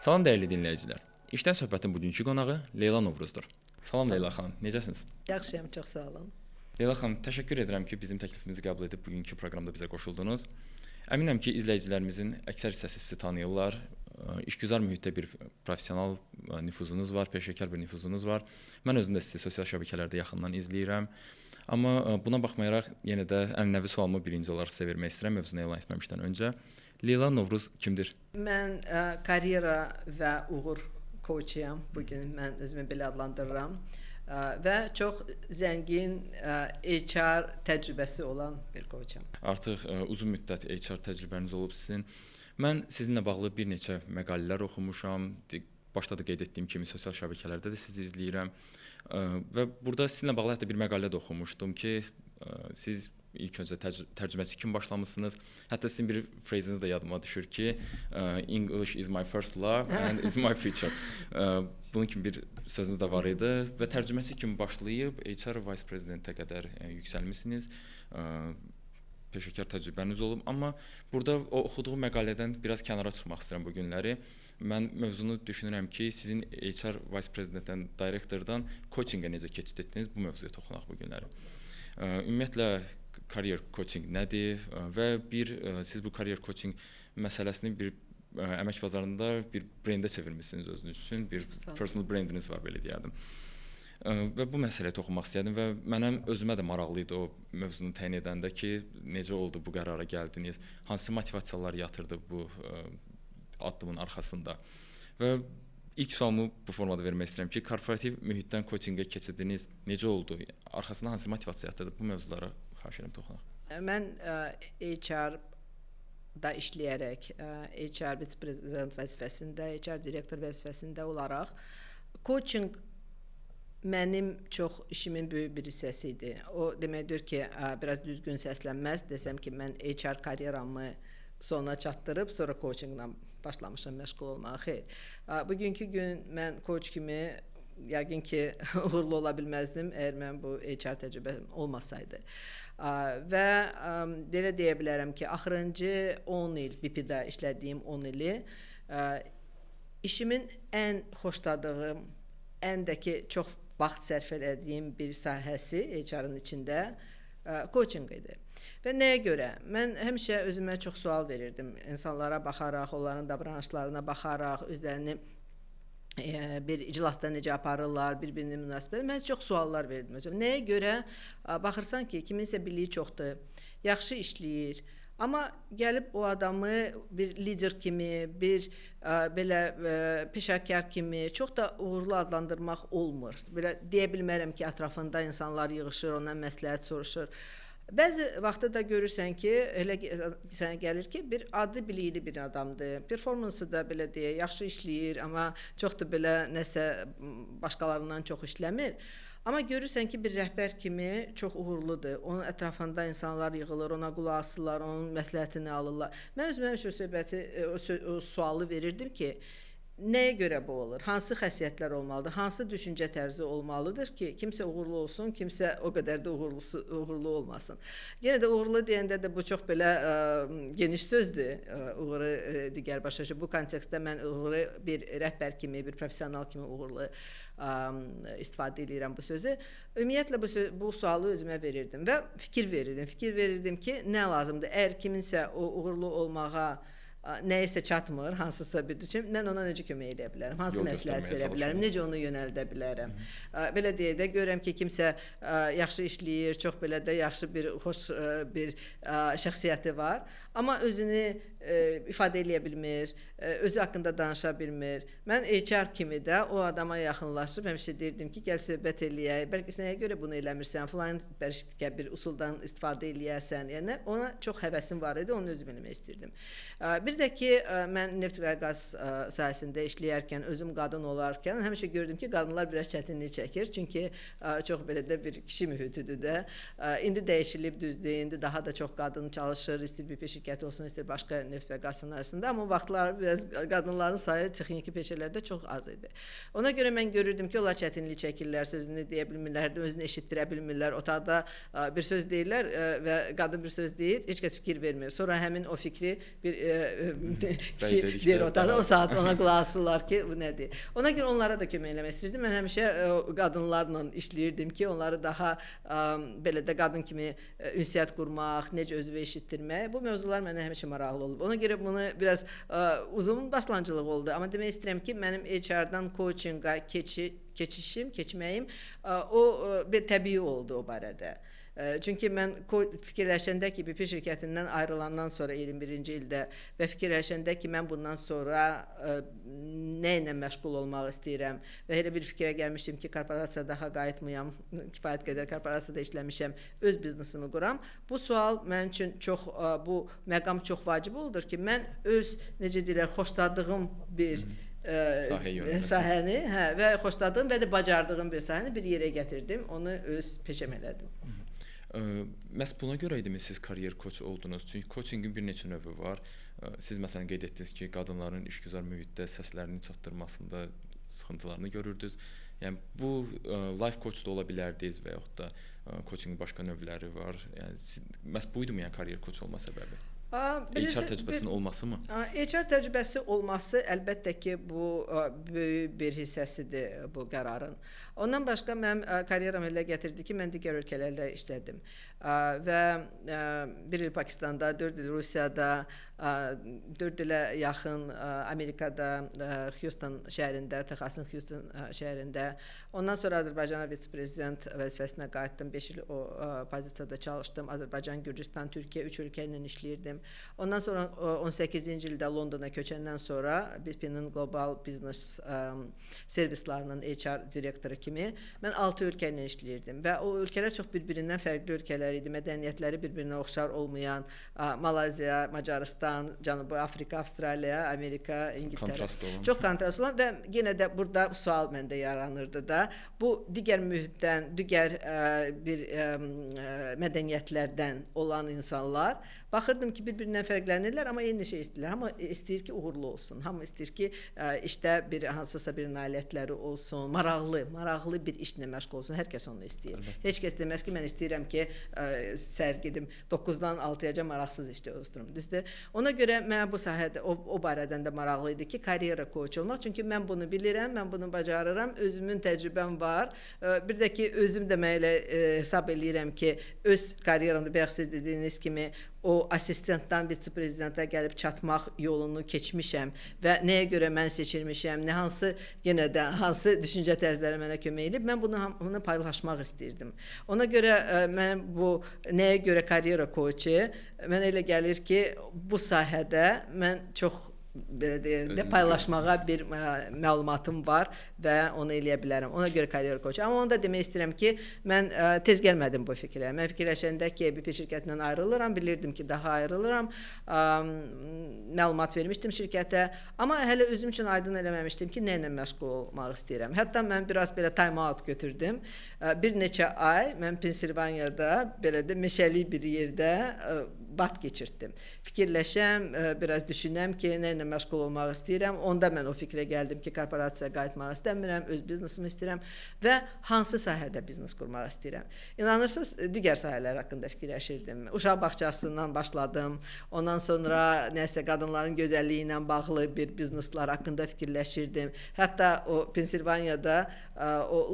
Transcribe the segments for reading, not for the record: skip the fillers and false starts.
Salam dəyərli dinləyicilər. İşdən söhbətin bugünkü qonağı Leyla Novruzdur. Salam Leyla xanım, necəsiniz? Yaxşıyam, çox sağ olun. Leyla xanım, təşəkkür edirəm ki, bizim təklifimizi qəbul edib bugünkü proqramda bizə qoşuldunuz. Əminəm ki, izləyicilərimizin əksər hissəsi sizi tanıyırlar. İşgüzar mühitdə bir professional nüfuzunuz var, peşəkar bir nüfuzunuz var. Mən özüm də sizi sosial şəbəkələrdə yaxından izləyirəm. Amma buna baxmayaraq yenə də ənənəvi sualımı birinci olaraq sizə vermək istəyirəm mövzunu elan etməmişdən öncə. Leyla Novruz kimdir? Mən karyera və uğur coachuyam. Bu gün mən özümü belə adlandırıram. Və çox zəngin HR təcrübəsi olan bir coacham. Artıq uzun müddət HR təcrübəniz olub sizin. Mən sizinlə bağlı bir neçə məqalələr oxumuşam. Başda da qeyd etdiyim kimi sosial şəbəkələrdə də sizi izləyirəm. Və burada sizinlə bağlı hətta bir məqalə də oxumuşdum ki, siz ilk öncə tərcüməçi kimi başlamısınız. Hətta sizin bir phrase-iniz də yadıma düşür ki, English is my first love and is my future. Bunun kimi bir sözünüz də var idi və tərcüməçi kimi başlayıb HR vice presidentə qədər yüksəlmisiniz. Peşəkar təcrübəniz olub, amma burada o oxuduğum məqalədən biraz kənara çıxmaq istəyirəm bu günləri. Mən mövzunu düşünürəm ki, sizin HR vice presidentdən, directordan coachingə necə keçid etdiniz, bu mövzuya toxunaq bu günləri. Ümumiyyətlə kariyer coaching nədir və bir siz bu kariyer coaching məsələsini bir əmək bazarında bir brendə çevirmisiniz özünüz üçün, bir personal brandiniz var belə deyərdim. Və bu məsələyə toxunmaq istəyərdim və mənim özümə də maraqlı idi o mövzunu təyin edəndə ki, necə oldu bu qərara gəldiniz, hansı motivasiyalar yatırdı bu addımın arxasında. Və ilk sualımı bu formada vermək istəyirəm ki, korporativ mühitdən coachingə keçidiniz necə oldu? Arxasında hansı motivasiya yatırdı? Bu mövzulara xahiş edirəm toxunaq. Mən HR-da işləyərək, HR vitse-prezident vəzifəsində, HR direktor vəzifəsində olaraq coaching mənim çox işimin böyük bir hissəsi idi. O deməkdir ki, biraz düzgün səslənməz desəm ki, mən HR karyeramı sona çatdırıb sonra coachinglə başlamışam məşğul olmağa. Xeyr. Bugünkü gün mən coach kimi yəqin ki, uğurlu ola bilməzdim əgər mən bu HR təcrübəm olmasaydı. Və belə deyə bilərəm ki, axırıncı 10 il BP-də işlədiyim 10 ili işimin ən xoşladığım, ən də ki, çox vaxt sərf elədiyim bir sahəsi HR-ın içində coaching idi. Və nəyə görə? Mən həmişə özümə çox sual verirdim. İnsanlara baxaraq, onların davranışlarına baxaraq, özlərini bir iclasda necə aparırlar, bir-birinə münasibət. Mən çox suallar verirdim özümə. Nəyə görə? Baxırsan ki, kiminsə biliyi çoxdur, yaxşı işləyir, amma gəlib o adamı bir lider kimi, bir belə peşəkar kimi çox da uğurlu adlandırmaq olmur. Belə deyə bilmərəm ki, ətrafında insanlar yığışır, ondan məsləhət soruşur. Bəzi vaxtda da görürsən ki, elə sənə gəlir ki, bir adi bilikli bir adamdır. Performansı da belə deyə, yaxşı işləyir, amma çox da belə nəsə başqalarından çox işləmir. Amma görürsən ki, bir rəhbər kimi çox uğurludur. Onun ətrafında insanlar yığılır, ona qulaq asırlar, onun məsləhətini alırlar. Mən özümə həmişə söhbəti, o sualı verirdim ki, nəyə görə bu olur? Hansı xəsiyyətlər olmalıdır? Hansı düşüncə tərzi olmalıdır ki, kimsə uğurlu olsun, kimsə o qədər də uğurlu olmasın. Yenə də uğurlu deyəndə də bu çox belə geniş sözdür. Uğuru digər başa düşür. Bu kontekstdə mən uğuru bir rəhbər kimi, bir professional kimi uğurlu istifadə edirəm bu sözü. Ümumiyyətlə bu sualı özümə verirdim və fikir verirdim. Fikir verirdim ki, nə lazımdır? Əgər kiminsə o uğurlu olmağa nəyisə çatmır, hansısa bir düşün, mən ona necə kömək eləyə bilərəm, hansı məsləhət verə bilərəm, necə onu yönəldə bilərəm. Belə deyək də, görürəm ki, kimsə yaxşı işləyir, çox belə də yaxşı bir, xoş bir şəxsiyyəti var, amma özünü ifadə eləyə bilmir, özü haqqında danışa bilmir. Mən HR kimi də o adama yaxınlaşıb, həmişə deyirdim ki, gəl söhbət eləyək, bəlkə nəyə görə bunu eləmirsən, filan bəlkə bir usuldan istifadə eləyərsən, yəni ona çox həvəsim var idi, onu özüm eləmək istəyirdim. Bir də ki, mən neft və qaz sahəsində işləyərkən, özüm qadın olarkən həmişə gördüm ki, qadınlar biraz çətinlik çəkir. Çünki çox belə də bir kişi mühitidir də. İndi dəyişilib, düzdür, indi daha da çox qadın çalışır, istər BP şirkəti olsun, istər başqa neft və qaz sənayesində. Amma o vaxtlar biraz qadınların sayı texniki peşələrdə çox az idi. Ona görə mən görürdüm ki, onlar çətinlik çəkirlər, sözünü deyə bilmirlər, özünü eşitdirə bilmirlər. Otaqda bir söz deyirlər və qadın bir söz deyir, heç kəs fikir vermir. Sonra həmin o fikri bir kişi deyir otaqda, o saat ona qulaq asırlar ki, bu nədir. Ona görə onlara da kömək eləmək istəyirdim. Mən həmişə qadınlarla işləyirdim ki, onları daha belə də qadın kimi ünsiyyət qurmaq, necə özünü eşitdirmək, bu mövzular mənə həmişə maraqlı olub. Ona görə bunu biraz uzun başlanğıclıq oldu. Amma demək istəyirəm ki, mənim HR-dan coachinqa keçməyim o bir təbii oldu o barədə. Çünki mən fikirləşəndə ki, BP şirkətindən ayrılandan sonra 21-ci ildə və fikirləşəndə ki, mən bundan sonra nə ilə məşğul olmaq istəyirəm və elə bir fikrə gəlmişdim ki, korporasiya daha qayıtmayam, kifayət qədər korporasiyada işləmişəm, öz biznesimi quram. Bu sual mənim üçün çox, bu məqam çox vacib oldur ki, mən öz, necə deyirlər, xoşladığım bir sahəni və xoşladığım və də bacardığım bir sahəni bir yerə gətirdim, onu öz peşəm elədim. Məhz buna görə idimi siz karyer koç oldunuz? Çünki coachingin bir neçə növü var. Siz məsələn qeyd etdiniz ki, qadınların işgüzar mühitdə səslərini çatdırmasında sıxıntılarını görürdünüz. Yəni bu life coach da ola bilərdiniz və yaxud da coachingin başqa növləri var. Yəni məhz bu idimi yəni karyer koç olma səbəbi? HR təcrübəsinin olması mı? HR təcrübəsi olması əlbəttə ki, bu böyük bir hissəsidir bu qərarın. Ondan başqa mənim karyeram elə gətirdi ki, mən digər ölkələrdə işlədim. Və bir il Pakistanda, 4 il Rusiyada, 4 ilə yaxın Amerikada, Houston şəhərində, Texasın Houston şəhərində. Ondan sonra Azərbaycana vitse-prezident vəzifəsinə qayıtdım. 5 il o pozisiyada çalışdım. Azərbaycan, Gürcüstan, Türkiyə 3 ölkə ilə işləyirdim. Ondan sonra 18-ci ildə Londona köçəndən sonra BP-nin qlobal biznes servislarının HR direktoru kimi mən 6 ölkə ilə işləyirdim və o ölkələr çox bir-birindən fərqli ölkələr idi. Mədəniyyətləri bir-birinə oxşar olmayan Malayziya, Macarıstan, Cənubi Afrika, Avstraliya, Amerika, İngiltərə. Kontrast olan. Çox kontrast olan və yenə də burada sual məndə yaranırdı da. Bu digər mühitdən, digər bir mədəniyyətlərdən olan insanlar baxırdım ki, bir-birindən fərqlənirlər, amma eyni şey istəyirlər. Hamı istəyir ki, uğurlu olsun. Hamı istəyir ki, işdə bir hansısa bir nailiyyətləri olsun, maraqlı bir işlə məşğul olsun. Hər kəs onu istəyir. Əlbəttə. Heç kəs deməz ki, mən istəyirəm ki, səhər gedim 9-dan 6-yacan maraqsız işdə oturum. Düzdür? Ona görə mənə bu sahədə o barədən də maraqlı idi ki, karyera coach olmaq. Çünki mən bunu bilirəm, mən bunu bacarıram, özümün təcrübəm var. Bir də ki, özüm də mən elə hesab eləyirəm ki, öz karyeramda bayaq siz dediyiniz kimi o asistentdən vitse-prezidentə gəlib çatmaq yolunu keçmişəm və nəyə görə mən seçilmişəm, nə hansı yenə də hansı düşüncə tərzləri mənə kömək eləyib, mən bunu paylaşmaq istəyirdim. Ona görə mən bu nəyə görə karyera coachu, mənə elə gəlir ki, bu sahədə mən çox belə deyək də paylaşmağa bir məlumatım var və onu eləyə bilərəm. Ona görə karyera coach. Amma onu da demək istəyirəm ki, mən tez gəlmədim bu fikrə. Mən fikirləşəndə ki, BP şirkətindən ayrılıram, bilirdim ki, daha ayrılıram. Məlumat vermişdim şirkətə, amma hələ özüm üçün aydın eləməmişdim ki, nə ilə məşğul olmaq istəyirəm. Hətta mən biraz belə time out götürdüm. Bir neçə ay mən Pensilvaniyada belə də meşəli bir yerdə vaxt keçirtdim. Fikirləşəm, biraz düşünəm ki, nə ilə məşğul olmaq istəyirəm. Onda mən o fikrə gəldim ki, korporasiyaya qayıtmaq istəmirəm, öz biznesimi istəyirəm və hansı sahədə biznes qurmaq istəyirəm. İnanırsınız, digər sahələr haqqında fikirləşirdim. Uşaq bağçasından başladım. Ondan sonra nəsə qadınların gözəlliyi ilə bağlı bir bizneslər haqqında fikirləşirdim. Hətta o Pensilvaniyada o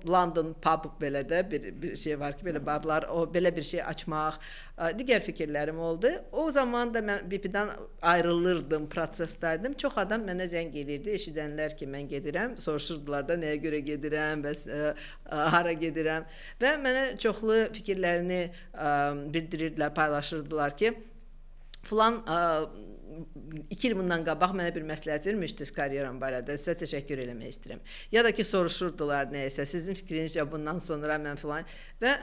London pub belə də bir şey var ki, belə barlar, o belə bir şey açmaq, digər fikirlərim oldu. O zaman da mən BP-dən ayrılırdım, prosesdaydım. Çox adam mənə zəng elirdi, eşidənlər ki, mən gedirəm, soruşurdular da nəyə görə gedirəm və hara gedirəm və mənə çoxlu fikirlərini bildirirdilər, paylaşırdılar ki, filan 2 il bundan qabaq mənə bir məsləhət vermişdiniz karyeram barədə, sizə təşəkkür eləmək istəyirəm. Ya da ki, soruşurdular nəyəsə, sizin fikrinizcə bundan sonra mən filan və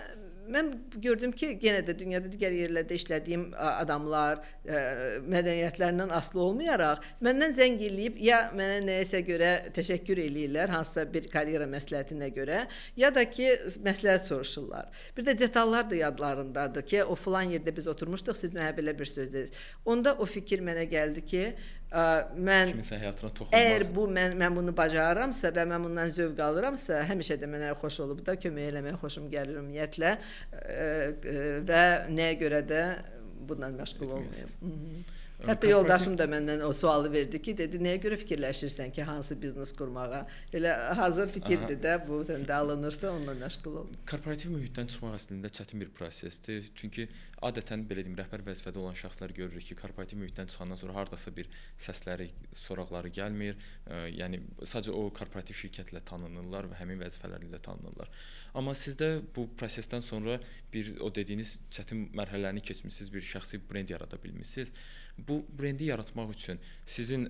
mən gördüm ki, yenə də dünyada digər yerlərdə işlədiyim adamlar mədəniyyətlərindən asılı olmayaraq məndən zəng eləyib ya mənə nəyəsə görə təşəkkür eləyirlər, hansısa bir karyera məsləhətinə görə, ya da ki, məsləhət soruşurlar. Bir də detallar da yadlarındadır ki, o filan yerdə biz oturmuşduq, siz mənə belə bir söz dediniz. Onda o fikir mənə gəldi ki, mən kiminsə həyatına toxunmaq. Əgər bu mən bunu bacarıramsa və mən bundan zövq alıramsa, həmişə də mənə xoş olub da, kömək eləməyə xoşum gəlir ümumiyyətlə və nəyə görə də bununla məşğul olmayım. Hətta yoldaşım da məndən o sualı verdi ki, dedi, nəyə görə fikirləşirsən ki, hansı biznes qurmağa? Elə hazır fikirdir də, bu səndə alınırsa onunla məşğul ol. Korporativ mühitdən çıxmaq əslində çətin bir prosesdir. Çünki adətən belə deyim, rəhbər vəzifədə olan şəxslər görürük ki, korporativ mühitdən çıxandan sonra hardasa bir səsləri, soraqları gəlmir. Yəni sadəcə o korporativ şirkətlə tanınırlar və həmin vəzifələrlə ilə tanınırlar. Amma sizdə bu prosesdən sonra bir o dediyiniz çətin mərhələni keçmisiniz, bir şəxsi brend yarada bilmisiniz. Bu brendi yaratmaq üçün sizin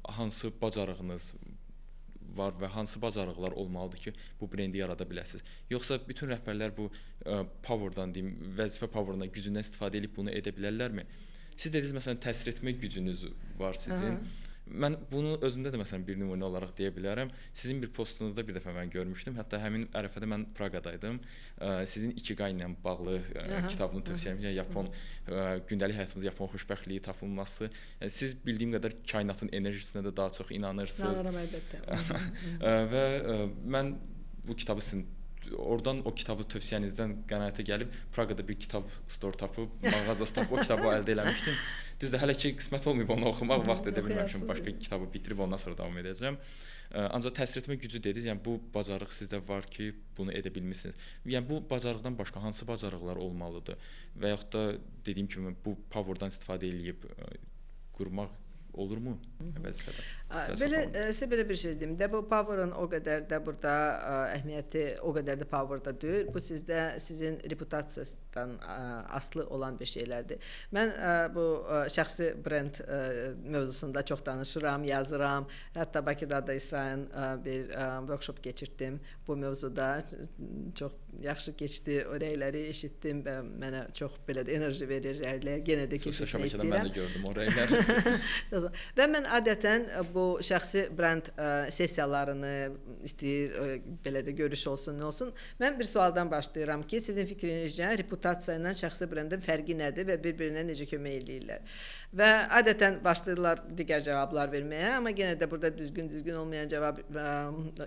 hansı bacarığınız var və hansı bacarıqlar olmalıdır ki, bu brendi yarada biləsiniz? Yoxsa bütün rəhbərlər bu powerdan deyim, vəzifə powerından, gücündən istifadə edib bunu edə bilərlərmi? Siz dediniz, məsələn, təsir etmə gücünüz var sizin. Aha. Mən bunu özümdə də məsələn bir nümunə olaraq deyə bilərəm. Sizin bir postunuzda bir dəfə mən görmüşdüm. Hətta həmin ərəfədə mən Praqadaydım. Sizin Ikigai ilə bağlı kitabını tövsiyə etmişəm. Yəni Yapon gündəlik həyatımızda Yapon xoşbəxtliyi tapılması. Yəni, siz bildiyim qədər kainatın enerjisinə də daha çox inanırsınız. İnanıram əlbəttə. Və mən bu kitabı sizin oradan o kitabı tövsiyənizdən qənaətə gəlib Praqada bir kitab store tapıb, mağazası tapıb o kitabı əldə eləmişdim. Düzdür, hələ ki qismət olmayıb onu oxumaq, vaxt edə bilməmişim. Başqa kitabı bitirib ondan sonra davam edəcəm. Ancaq təsir etmə gücü dediniz, yəni bu bacarıq sizdə var ki, bunu edə bilmisiniz. Yəni bu bacarıqdan başqa hansı bacarıqlar olmalıdır? Və yaxud da dediyim kimi bu powerdan istifadə eləyib qurmaq olurmu vəzifədə? Belə sizə belə bir şey deyim də, bu power'ın o qədər də burada əhəmiyyəti o qədər də power'da deyil. Bu sizdə sizin reputasiyadan asılı olan bir şeylərdir. Mən bu şəxsi brend mövzusunda çox danışıram, yazıram. Hətta Bakıda da İsrailin bir workshop keçirtdim bu mövzuda. Çox yaxşı keçdi. O rəyləri eşitdim və mənə çox belə də enerji verir rəylər. Yenə də keçirtmək istəyirəm. Mən də gördüm o rəyləri. Və mən adətən bu şəxsi brend sessiyalarını istəyir, belə də görüş olsun, nə olsun. Mən bir sualdan başlayıram ki, sizin fikrinizcə reputasiya ilə şəxsi brendin fərqi nədir və bir-birinə necə kömək eləyirlər? Və adətən başlayırlar digər cavablar verməyə, amma yenə də burada düzgün olmayan cavab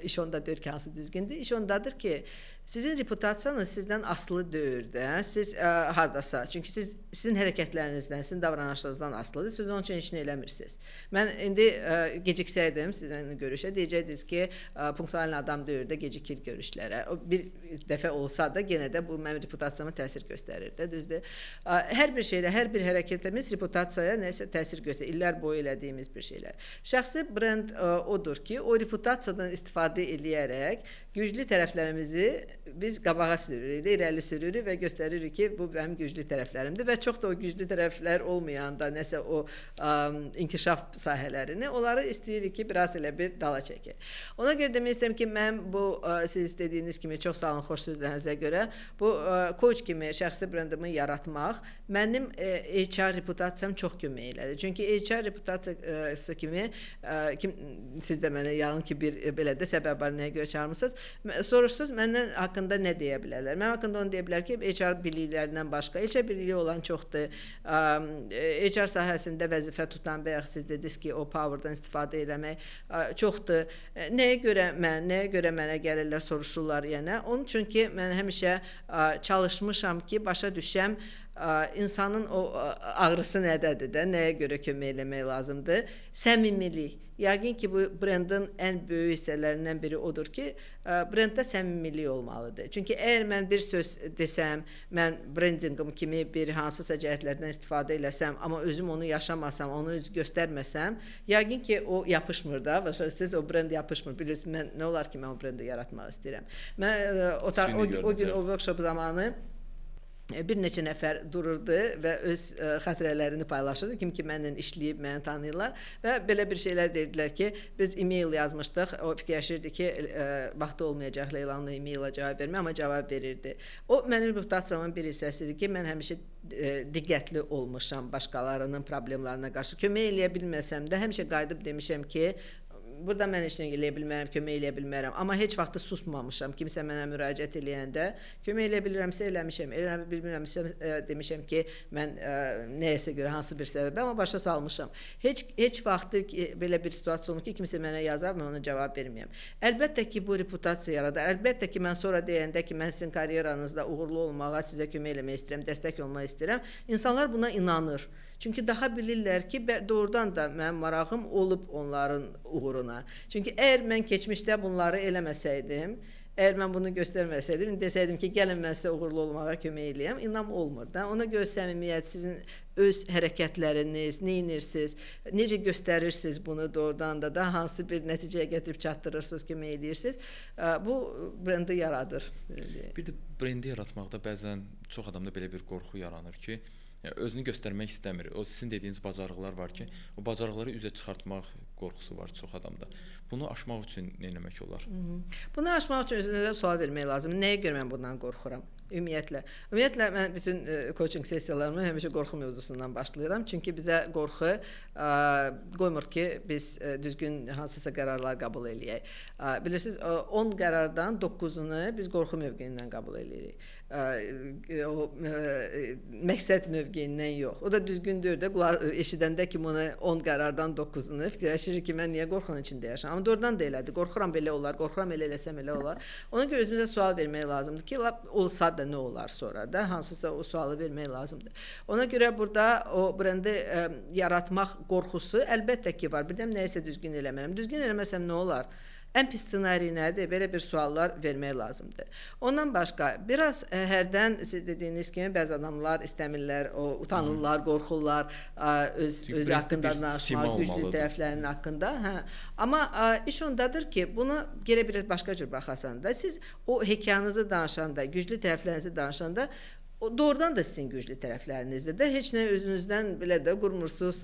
iş onda deyil ki, hansı düzgündür. İş ondadır ki, sizin reputasiyanız sizdən asılı deyil də. Siz hardasa, çünki siz sizin hərəkətlərinizdən, sizin davranışlarınızdan asılıdır. Siz onun üçün heç nə eləmirsiniz. Mən indi geciksəydim sizinlə görüşə, deyəcəydiniz ki, punktual adam deyil də, gecikir görüşlərə. O bir dəfə olsa da yenə də bu mənim reputasiyama təsir göstərir də, düzdür? Hər bir şeylə, hər bir hərəkətimiz reputasiyaya nəsə təsir göstərir. İllər boyu elədiyimiz bir şeylər. Şəxsi brend odur ki, o reputasiyadan istifadə eləyərək güclü tərəflərimizi biz qabağa sürürük, irəli sürürük və göstəririk ki, bu mənim güclü tərəflərimdir və çox da o güclü tərəflər olmayanda nəsə o inkişaf sahələrini, onları istəyirik ki, biraz elə bir dala çəkək. Ona görə demək istəyirəm ki, mən bu siz dediyiniz kimi çox sağ olun xoş sözlərinizə görə bu coach kimi şəxsi brendimi yaratmaq mənim HR reputasiyam çox kömək elədi. Çünki HR reputasiyası kimi kim siz də mənə yalın ki, bir belə də səbəb var nəyə görə çağırmısınız. Soruşsunuz məndən haqqında nə deyə bilərlər? Mən haqqında onu deyə bilər ki, HR biliklərindən başqa, HR biliyi olan çoxdur. HR sahəsində vəzifə tutan, bayaq siz dediniz ki, o powerdan istifadə eləmək çoxdur. Nəyə görə mən, nəyə görə mənə gəlirlər, soruşurlar yəni? Onun üçün ki, mən həmişə çalışmışam ki, başa düşəm insanın o ağrısı nədədir də, nəyə görə kömək eləmək lazımdır? Səmimilik. Yəqin ki, bu brendin ən böyük hissələrindən biri odur ki, brenddə səmimilik olmalıdır. Çünki əgər mən bir söz desəm, mən brendingim kimi bir hansısa cəhətlərdən istifadə eləsəm, amma özüm onu yaşamasam, onu öz göstərməsəm, yəqin ki, o yapışmır da, başa düşürsünüz, o brend yapışmır. Bilirsiniz, mən nə olar ki, mən o brendi yaratmaq istəyirəm. Mən o gün o workshop zamanı bir neçə nəfər dururdu və öz xatirələrini paylaşırdı. Kim ki mənlə işləyib, məni tanıyırlar və belə bir şeylər deyirdilər ki, biz e-mail yazmışdıq. O fikirləşirdi ki, vaxtı olmayacaq Leylanın e-mailə cavab vermək, amma cavab verirdi. O mənim reputasiyamın bir hissəsidir ki, mən həmişə diqqətli olmuşam başqalarının problemlərinə qarşı. Kömək eləyə bilməsəm də həmişə qayıdıb demişəm ki, Burada mən heç nə eləyə bilmərəm, kömək eləyə bilmərəm. Amma heç vaxt da susmamışam. Kimsə mənə müraciət eləyəndə kömək eləyə bilirəmsə eləmişəm, eləyə bilmirəmsə demişəm ki, mən nəyəsə görə hansı bir səbəbə, amma başa salmışam. Heç vaxt ki, belə bir situasiya olmur ki, kimsə mənə yazar, mən ona cavab verməyəm. Əlbəttə ki, bu reputasiya yaradar. Əlbəttə ki, mən sonra deyəndə ki, mən sizin karyeranızda uğurlu olmağa sizə kömək eləmək istəyirəm, dəstək olmaq istəyirəm. İnsanlar buna inanır. Çünki daha bilirlər ki, doğrudan da mənim marağım olub onların uğuruna. Çünki əgər mən keçmişdə bunları eləməsəydim, əgər mən bunu göstərməsəydim, desəydim ki, gəlin mən sizə uğurlu olmağa kömək eləyəm, inam olmur da. Ona görə səmimiyyət, sizin öz hərəkətləriniz, nə edirsiniz, necə göstərirsiniz bunu doğrudan da hansı bir nəticəyə gətirib çatdırırsınız, kömək eləyirsiniz, bu brendi yaradır. Bir də brendi yaratmaqda bəzən çox adamda belə bir qorxu yaranır ki, yəni özünü göstərmək istəmir. O sizin dediyiniz bacarıqlar var ki, o bacarıqları üzə çıxartmaq qorxusu var çox adamda. Bunu aşmaq üçün nə etmək olar? Bunu aşmaq üçün özünə sual vermək lazımdır. Nəyə görə mən bundan qorxuram? Ümumiyyətlə mən bütün coaching sessiyalarımı həmişə qorxu mövzusundan başlayıram. Çünki bizə qorxu qoymur ki, biz düzgün hansısa qərarlar qəbul eləyək. Bilirsiniz, 10 qərardan 9-unu biz qorxu mövqeyindən qəbul eləyirik. O məqsəd mövqeyindən yox. O da düzgündür də, eşidəndə ki, bunu 10 qərardan 9-unu fikirləşirik ki, mən niyə qorxunun içində yaşayıram? Amma doğrudan da elədir. Qorxuram belə olar, qorxuram elə eləsəm elə olar. Ona görə özümüzə sual vermək lazımdır ki, lap olsa da nə olar sonra da, hansısa o sualı vermək lazımdır. Ona görə burada o brendi yaratmaq qorxusu əlbəttə ki var. Bir də nəyisə düzgün eləməliyəm. Düzgün eləməsəm nə olar? Ən pis ssenari nədir? Belə bir suallar vermək lazımdır. Ondan başqa, biraz hərdən siz dediyiniz kimi bəzi adamlar istəmirlər, o utanırlar, qorxurlar, öz haqqında danışmaq, güclü tərəflərinin haqqında. Hə. Amma iş ondadır ki, bunu gərək biraz başqa cür baxasan da, siz o hekayanızı danışanda, güclü tərəflərinizi danışanda, o doğrudan da sizin güclü tərəflərinizdir də, heç nə özünüzdən belə də qurmursuz,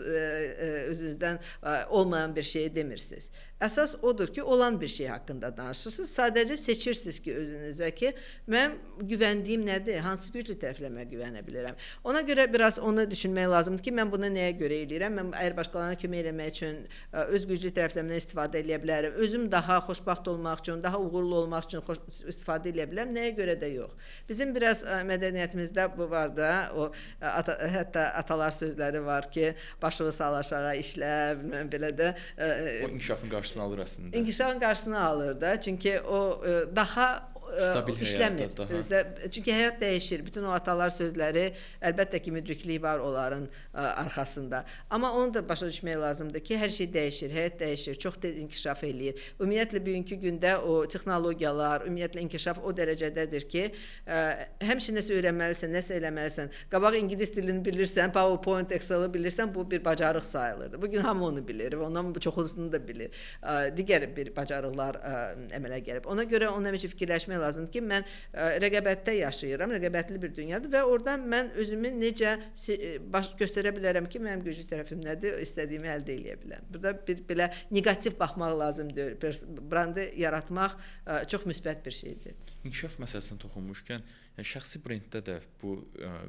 özünüzdən olmayan bir şeyi demirsiniz. Əsas odur ki, olan bir şey haqqında danışırsınız. Sadəcə seçirsiniz ki, özünüzə ki, mənim güvəndiyim nədir, hansı güclü tərəflərimə güvənə bilirəm. Ona görə biraz onu düşünmək lazımdır ki, mən bunu nəyə görə eləyirəm? Mən əgər başqalarına kömək eləmək üçün öz güclü tərəflərimdən istifadə eləyə bilərəm, özüm daha xoşbəxt olmaq üçün, daha uğurlu olmaq üçün istifadə eləyə bilərəm, nəyə görə də yox. Bizim biraz mədəniyyətimizdə bu var da, o hətta atalar sözləri var ki, başını sal aşağı işlə, bilməm belə də. O inkişafın qarşısını alır əslində. İnkişafın qarşısını alır da, çünki o daha stabil işləmir. Həyata daha. Çünki həyat dəyişir. Bütün o atalar sözləri, əlbəttə ki, müdriklik var onların arxasında. Amma onu da başa düşmək lazımdır ki, hər şey dəyişir, həyat dəyişir, çox tez inkişaf eləyir. Ümumiyyətlə, bugünkü gündə o texnologiyalar, ümumiyyətlə inkişaf o dərəcədədir ki, həmişə nəsə öyrənməlisən, nəsə eləməlisən. Qabaq ingilis dilini bilirsən, PowerPoint, Excel-i bilirsən, bu bir bacarıq sayılırdı. Bugün hamı onu bilir və ondan çoxusunu da bilir. Digər bir bacarıqlar əmələ gəlib. Ona görə ona həmişə fikirləşmək lazımdır ki, mən rəqabətdə yaşayıram, rəqabətli bir dünyadır və oradan mən özümü necə göstərə bilərəm ki, mənim güclü tərəfim nədir, istədiyimi əldə eləyə bilərəm. Burada bir belə neqativ baxmaq lazım deyil. Brandı yaratmaq çox müsbət bir şeydir. İnkişaf məsələsinə toxunmuşkən, yəni şəxsi brenddə də bu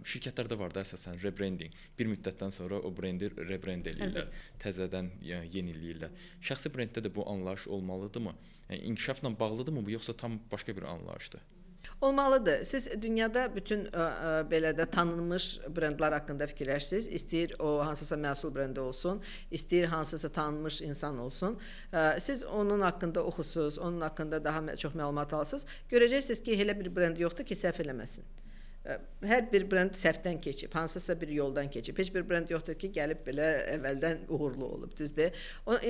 şirkətlərdə var da əsasən rebranding. Bir müddətdən sonra o brendi rebrand eləyirlər, təzədən yeniləyirlər. Şəxsi brenddə də bu anlayış olmalıdırmı? Yəni inkişafla bağlıdırmı bu, yoxsa tam başqa bir anlayışdır? Olmalıdır. Siz dünyada bütün belə də tanınmış brendlər haqqında fikirləşirsiniz. İstəyir o hansısa məhsul brendi olsun, istəyir hansısa tanınmış insan olsun. Siz onun haqqında oxusunuz, onun haqqında daha çox məlumat alsınız. Görəcəksiniz ki, elə bir brend yoxdur ki, səhv eləməsin. Hər bir brend səhvdən keçib, hansısa bir yoldan keçib. Heç bir brend yoxdur ki, gəlib belə əvvəldən uğurlu olub, düzdür?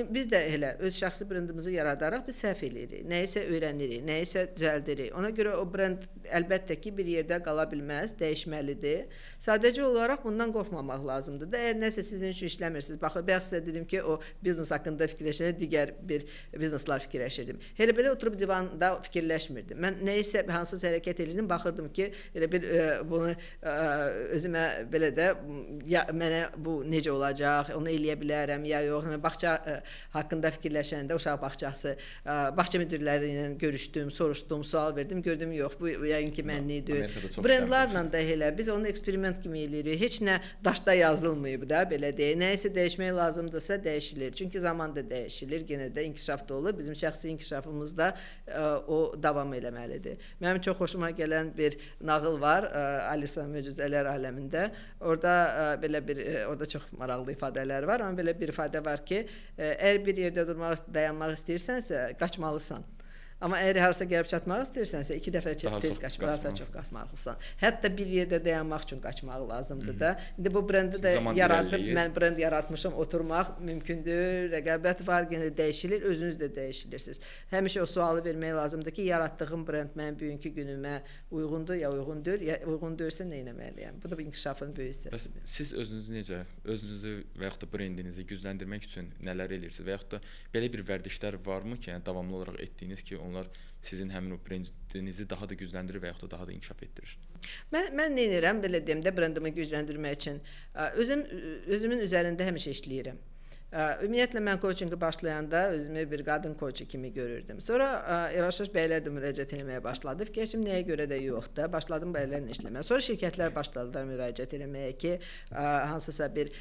Biz də elə öz şəxsi brendimizi yaradaraq biz səhv eləyirik, nəyisə öyrənirik, nəyisə düzəldirik. Ona görə o brend əlbəttə ki, bir yerdə qala bilməz, dəyişməlidir. Sadəcə olaraq bundan qorxmamaq lazımdır da. Əgər nəsə sizin üçün işləmirsiniz, baxın, bayaq sizə dedim ki, o biznes haqqında fikirləşəndə digər bir bizneslər fikirləşirdim. Elə belə oturub divanda fikirləşmirdim. Mən nəyisə hansısa hərəkət eləyirdim, baxırdım ki, elə bir bunu özümə belə də ya mənə bu necə olacaq, onu eləyə bilərəm ya yox. Yəni bağça haqqında fikirləşəndə uşaq bağçası, bağça müdirləri ilə görüşdüm, soruşdum, sual verdim, gördüm yox, bu yəqin ki mənlik deyil. Brendlarla da elə biz onu eksperiment kimi eləyirik. Heç nə daşda yazılmayıb da, belə deyək. Nəyisə dəyişmək lazımdırsa dəyişilir. Çünki zaman da dəyişilir, yenə də inkişaf da olur. Bizim şəxsi inkişafımız da o davam eləməlidir. Mənim çox xoşuma gələn bir nağıl var Alisa Möcüzələr aləmində. Orada belə bir orada çox maraqlı ifadələr var, amma belə bir ifadə var ki, əgər bir yerdə durmaq, dayanmaq istəyirsənsə, qaçmalısan. Amma əgər harasa gəlib çatmaq istəyirsənsə, iki dəfə tez qaçmalısan, çox qaçmalısan. Hətta bir yerdə dayanmaq üçün qaçmaq lazımdır da. İndi bu brendi də yaradıb, mən brend yaratmışam, oturmaq mümkündür, rəqabət var, yenə dəyişilir, özünüz də dəyişilirsiniz. Həmişə o sualı vermək lazımdır ki, yaratdığım brend mənim bugünkü günümə uyğundur ya uyğun deyil, ya uyğun deyilsə nə etməliyəm? Bu da bir inkişafın böyük hissəsidir. Bəs siz özünüzü necə, özünüzü və yaxud da brendinizi gücləndirmək üçün nələr edirsiniz və yaxud da belə bir vərdişlər varmı ki, yəni davamlı olaraq etdiyiniz ki, onlar sizin həmin o brendinizi daha da gücləndirir və yaxud da daha da inkişaf etdirir? Mən nə edirəm, belə deyim də, brendimi gücləndirmək üçün özümün üzərində həmişə işləyirəm. Ümumiyyətlə mən coachinqi başlayanda özümü bir qadın coachi kimi görürdüm. Sonra yavaş-yavaş bəylər də müraciət eləməyə başladı. Fikirləşdim nəyə görə də yox da, başladım bəylərlə işləməyə. Sonra şirkətlər başladılar müraciət eləməyə ki, hansısa bir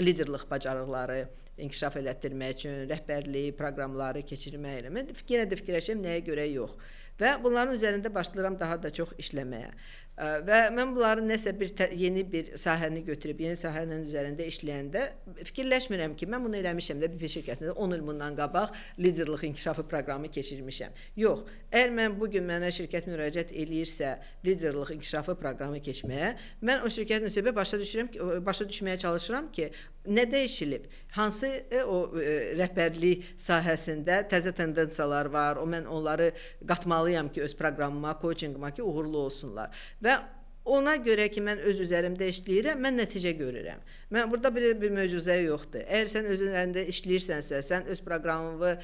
liderlik bacarıqları inkişaf elətdirmək üçün rəhbərlik proqramları keçirmək eləmək. Yenə də fikirləşirəm nəyə görə yox. Və bunların üzərində başlayıram daha da çox işləməyə. Və mən bunların nəsə bir yeni bir sahəni götürüb, yeni sahənin üzərində işləyəndə fikirləşmirəm ki, mən bunu eləmişəm də bir şirkətində 10 il bundan qabaq liderlik inkişafı proqramı keçirmişəm. Yox, əgər mən bu gün mənə şirkət müraciət eləyirsə liderlik inkişafı proqramı keçməyə, mən o şirkətin söhbət başa düşürəm ki, başa düşməyə çalışıram ki, nə dəyişilib, hansı o rəhbərlik sahəsində təzə tendensiyalar var, o mən onları qatmalıyam ki, öz proqramıma, coachinqıma ki, uğurlu olsunlar. Və ona görə ki, mən öz üzərimdə işləyirəm, mən nəticə görürəm. Mən burada belə bir möcüzə yoxdur. Əgər sən öz üzərində işləyirsənsə, sən öz proqramını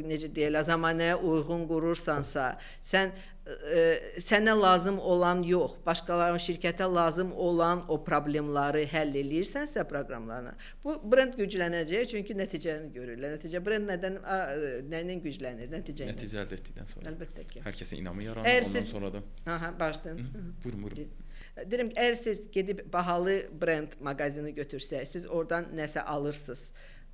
necə deyirlər, zamanəyə uyğun qurursansa, sən sənə lazım olan yox, başqalarının şirkətə lazım olan o problemləri həll eləyirsənsə proqramlarına, bu brend güclənəcək, çünki nəticəni görürlər. Nəticə brend nədən nə ilə güclənir? Nəticə ilə. Nəticə əldə etdikdən sonra. Əlbəttə ki. Hər kəsin inamı yaranır, ondan siz... sonra da. Aha, başlayın. Buyurun, buyurun. Deyirəm ki, əgər siz gedib bahalı brend mağazini götürsəz, siz oradan nəsə alırsınız,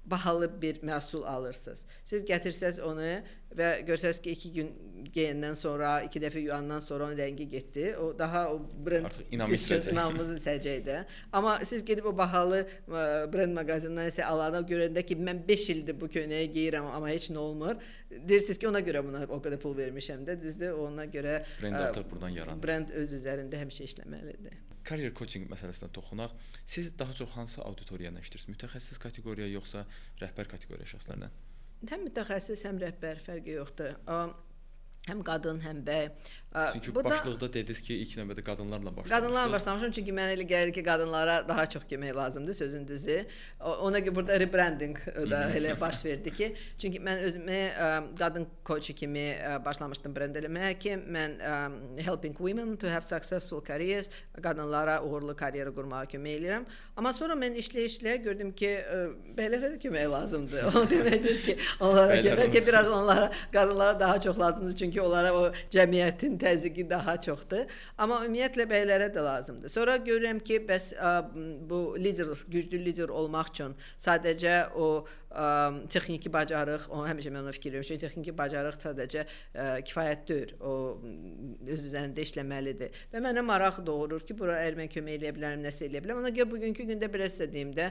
bahalı bir məhsul alırsınız. Siz gətirsəz onu və görsəz ki, 2 gün geyəndən sonra, 2 dəfə yuyandan sonra onun rəngi getdi. O daha o brend inamınızı itəcək də. Amma siz gedib o bahalı brend mağazinından isə alana görəndə ki, mən 5 ildir bu köynəyi geyirəm, amma heç nə olmur. Deyirsiniz ki, ona görə buna o qədər pul vermişəm də, düzdür? Ona görə brend artıq buradan yaranır. Brend öz üzərində həmişə işləməlidir. Kariyer coaching məsələsinə toxunaq. Siz daha çox hansı auditoriya ilə işləyirsiniz? Mütəxəssis kateqoriya yoxsa rəhbər kateqoriya şəxslərlə? Həm mütəxəssis, həm rəhbər fərqi yoxdur. Həm qadın, həm bəy. Çünki burada, başlıqda dediniz ki, ilk növbədə qadınlarla başlamışdınız. Qadınlarla başlamışam, çünki mənə elə gəlir ki, qadınlara daha çox kömək lazımdır, sözün düzü. Ona görə burada rebranding da elə baş verdi ki, çünki mən özümü qadın coachi kimi başlamışdım brend eləməyə ki, mən helping women to have successful careers, qadınlara uğurlu karyera qurmağa kömək eləyirəm. Amma sonra mən işləyə-işləyə gördüm ki, bəylərə də kömək lazımdır. O deməkdir ki, onlara bəlkə biraz onlara, qadınlara daha çox lazımdır, çünki onlara o cəmiyyətin təzyiqi daha çoxdur. Amma ümumiyyətlə bəylərə də lazımdır. Sonra görürəm ki, bəs bu lider, güclü lider olmaq üçün sadəcə o texniki bacarıq, o həmişə mən ona fikir vermişəm, texniki bacarıq sadəcə kifayət deyil. O öz üzərində işləməlidir. Və mənə maraq doğurur ki, bura əgər mən kömək eləyə bilərəm, nəsə eləyə bilərəm. Ona görə bugünkü gündə belə sizə deyim də,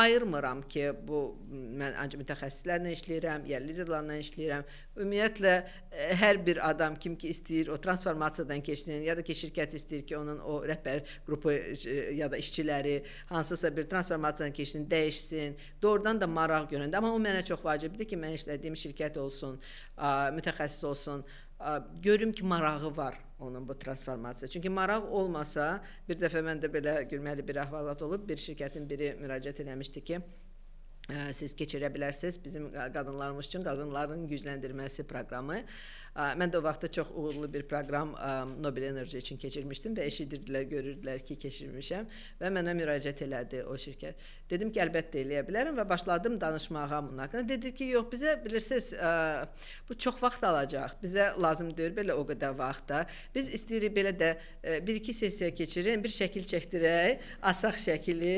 ayırmıram ki, bu mən ancaq mütəxəssislərlə işləyirəm, ya liderlərlə işləyirəm. Ümumiyyətlə hər bir adam kim ki istəyir o transformasiyadan keçsin, ya da ki şirkət istəyir ki, onun o rəhbər qrupu ya da işçiləri hansısa bir transformasiyadan keçsin, dəyişsin. Doğrudan da maraq görəndə, amma o mənə çox vacibdir ki, mən işlədiyim şirkət olsun, mütəxəssis olsun, görüm ki, marağı var onun bu transformasiya. Çünki maraq olmasa, bir dəfə mən də belə gülməli bir əhvalat olub, bir şirkətin biri müraciət eləmişdi ki, siz keçirə bilərsiniz bizim qadınlarımız üçün qadınların gücləndirməsi proqramı. Mən də o vaxtda çox uğurlu bir proqram Nobel Energy üçün keçirmişdim və eşidirdilər, görürdülər ki, keçirmişəm və mənə müraciət elədi o şirkət. Dedim ki, əlbəttə eləyə bilərəm və başladım danışmağa bunun haqqında. Dedi ki, yox, bizə bilirsiniz, bu çox vaxt alacaq. Bizə lazım deyil belə o qədər vaxtda. Biz istəyirik belə də bir-iki sessiya keçirin, bir şəkil çəkdirək, asaq şəkili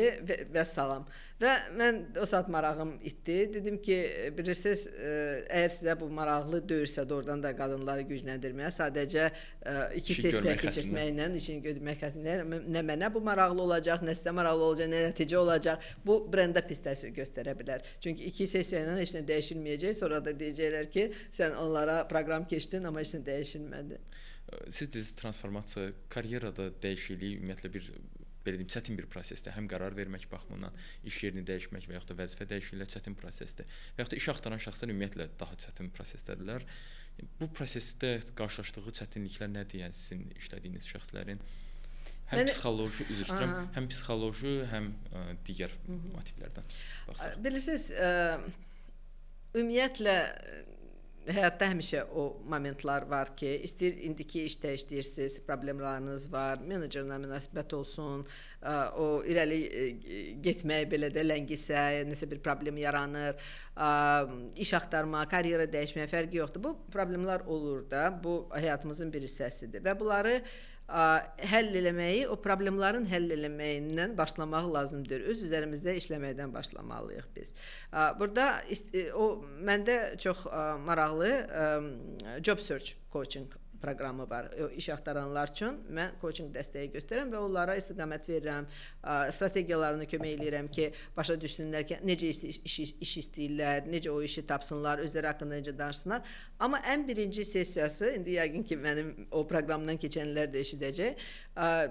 və salam. Və mən o saat marağım itdi. Dedim ki, bilirsiniz, əgər sizə bu maraqlı deyilsə, doğrudan da qadınları gücləndirməyə, sadəcə iki sessiya keçirtməklə, işini götürmək xətrinə, nə mənə bu maraqlı olacaq, nə sizə maraqlı olacaq, nə nəticə olacaq. Bu brendə pis təsir göstərə bilər. Çünki iki sessiya ilə heç nə dəyişilməyəcək. Sonra da deyəcəklər ki, sən onlara proqram keçdin, amma heç nə dəyişilmədi. Siz dediniz, transformasiya, karyerada dəyişiklik ümumiyyətlə bir belə deyim, çətin bir prosesdir. Həm qərar vermək baxımından, iş yerini dəyişmək və yaxud da vəzifə dəyişikliyi çətin prosesdir. Və yaxud da iş axtaran şəxslər ümumiyyətlə daha çətin prosesdədirlər. Bu prosesdə qarşılaşdığı çətinliklər nədir? Yəni sizin işlədiyiniz şəxslərin həm psixoloji, üzr istəyirəm, həm psixoloji, həm digər motivlərdən baxsaq. Bilirsiniz, ümumiyyətlə həyatda həmişə o momentlər var ki, istəyir indiki işdə işləyirsiniz, problemləriniz var, menecerlə münasibət olsun, o irəli getmək belə də ləngisə, nəsə bir problem yaranır, iş axtarma, karyera dəyişməyə fərqi yoxdur. Bu problemlər olur da, bu həyatımızın bir hissəsidir və bunları həll eləməyi, o problemlərin həll eləməyindən başlamaq lazımdır. Öz üzərimizdə işləməkdən başlamalıyıq biz. Burada o məndə çox maraqlı job search coaching proqramı var. İş axtaranlar üçün mən coaching dəstəyi göstərirəm və onlara istiqamət verirəm, strategiyalarını kömək eləyirəm ki, başa düşsünlər ki, necə iş istəyirlər, necə o işi tapsınlar, özləri haqqında necə danışsınlar. Amma ən birinci sessiyası, indi yəqin ki, mənim o proqramdan keçənlər də eşidəcək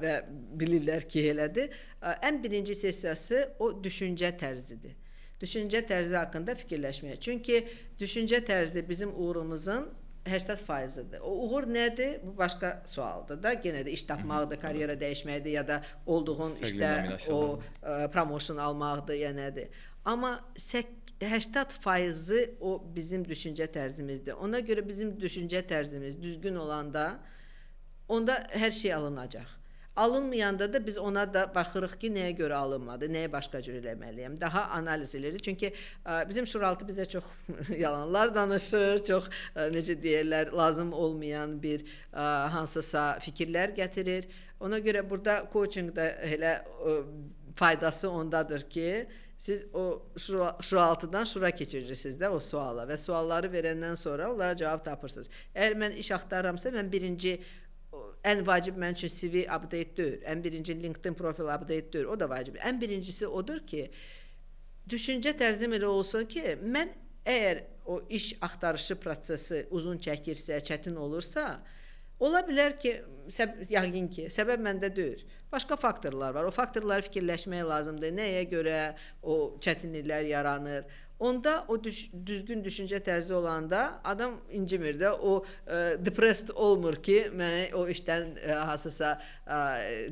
və bilirlər ki, elədir. Ən birinci sessiyası o düşüncə tərzidir. Düşüncə tərzi haqqında fikirləşmək. Çünki düşüncə tərzi bizim uğurumuzun 80%-dir. O uğur nədir? Bu başqa sualdır da. Yenə də iş tapmaqdır, karyera dəyişməkdir ya da olduğun işdə o promotion almaqdır, ya nədir. Amma 80%-i o bizim düşüncə tərzimizdir. Ona görə bizim düşüncə tərzimiz düzgün olanda onda hər şey alınacaq. Alınmayanda da biz ona da baxırıq ki, nəyə görə alınmadı, nəyə başqa cür eləməliyəm. Daha analiz edirik. Çünki bizim şuraltı bizə çox yalanlar danışır, çox necə deyirlər, lazım olmayan bir hansısa fikirlər gətirir. Ona görə burada coachingdə elə faydası ondadır ki, siz o şuraltıdan şura keçirirsiniz də o suala və sualları verəndən sonra onlara cavab tapırsınız. Əgər mən iş axtarıramsa, mən birinci ən vacib mənim üçün CV update deyil, ən birinci LinkedIn profil update deyil, o da vacib. Ən birincisi odur ki, düşüncə tərzim elə olsun ki, mən əgər o iş axtarışı prosesi uzun çəkirsə, çətin olursa, ola bilər ki, yəqin ki, səbəb məndə deyil. Başqa faktorlar var. O faktorları fikirləşmək lazımdır. Nəyə görə o çətinliklər yaranır? Onda o düzgün düşüncə tərzi olanda adam incimir də, o depressed olmur ki, mənə o işdən hansısa